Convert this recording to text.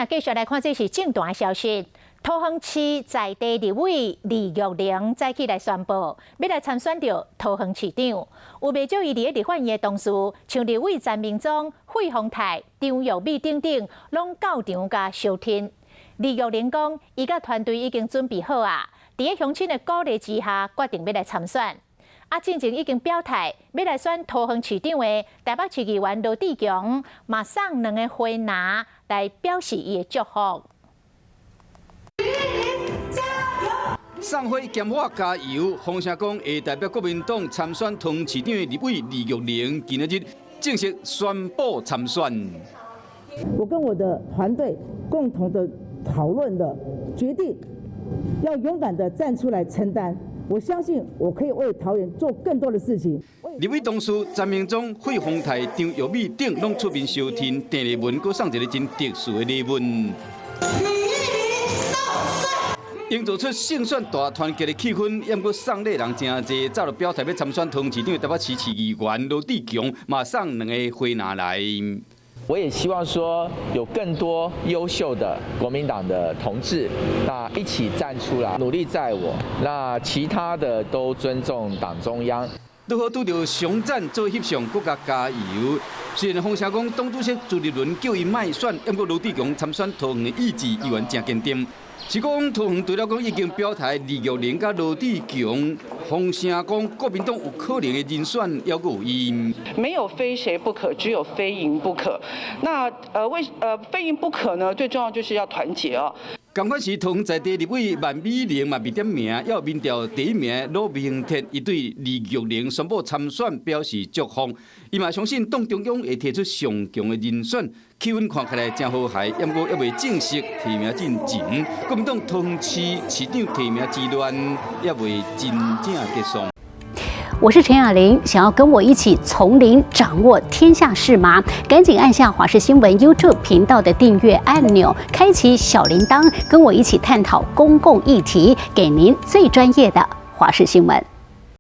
咱繼續來看，這是政壇消息。桃園市在地立委李玉玲早起來宣布，欲來參選著桃園市長。有袂少伊佇咧立法院的同事，像立委陳明忠、費鴻泰、張玉美等等，攏到場共相挺。李玉玲講，伊佮團隊已經準備好啊，佇咧鄉親的鼓勵之下，決定欲來參選。啊，進前已經表態欲來選桃園市長的台北市議員羅智強，嘛送兩個花籃來表示伊的祝福。送花兼喊加油，風聲講會代表國民黨參選桃園市長的立委李玉玲，今仔日正式宣布參選。我跟我的團隊共同的討論的決定，要勇敢的站出來承擔。我相信我可以為桃園做更多的事情。立委同事陳明忠、費鴻泰、張玉美等攏出面相挺，鄭麗文閣送一個真特殊的禮物。營造出勝選大團結的氣氛，毋過送禮人誠濟，早就表態欲參選桃園市長的台北市市議員羅智強，嘛送兩个花籃來。我也希望說有更多優秀的國民黨的同志，那一起站出來，努力在我，那其他的都尊重黨中央。拄好拄著熊讚做翕相，閣共加油。雖然風聲講黨主席朱立倫叫伊莫選，毋過羅智強參選桃園的意志依然誠堅定。是講桃園除了講已經表態李玉玲佮羅智強，風聲講國民黨有可能的人選猶閣有伊。沒有非誰不可，只有非贏不可。那為非贏不可呢？最重要就是要團結哦。仝款是桃園在地立委萬美玲嘛未點名，猶民調第一名呂明哲，伊對李玉玲宣布參選表示祝福。伊嘛相信黨中央會提出上強的人選，氣氛看起來誠和諧，毋過猶未正式提名進前，國民黨桃園市市長提名之亂猶未真正結束。我是陳雅玲，想要跟我一起從零掌握天下事嗎？趕緊按下華視新聞 YouTube 頻道的訂閱按鈕，開啟小鈴鐺，跟我一起探討公共議題，給您最專業的華視新聞。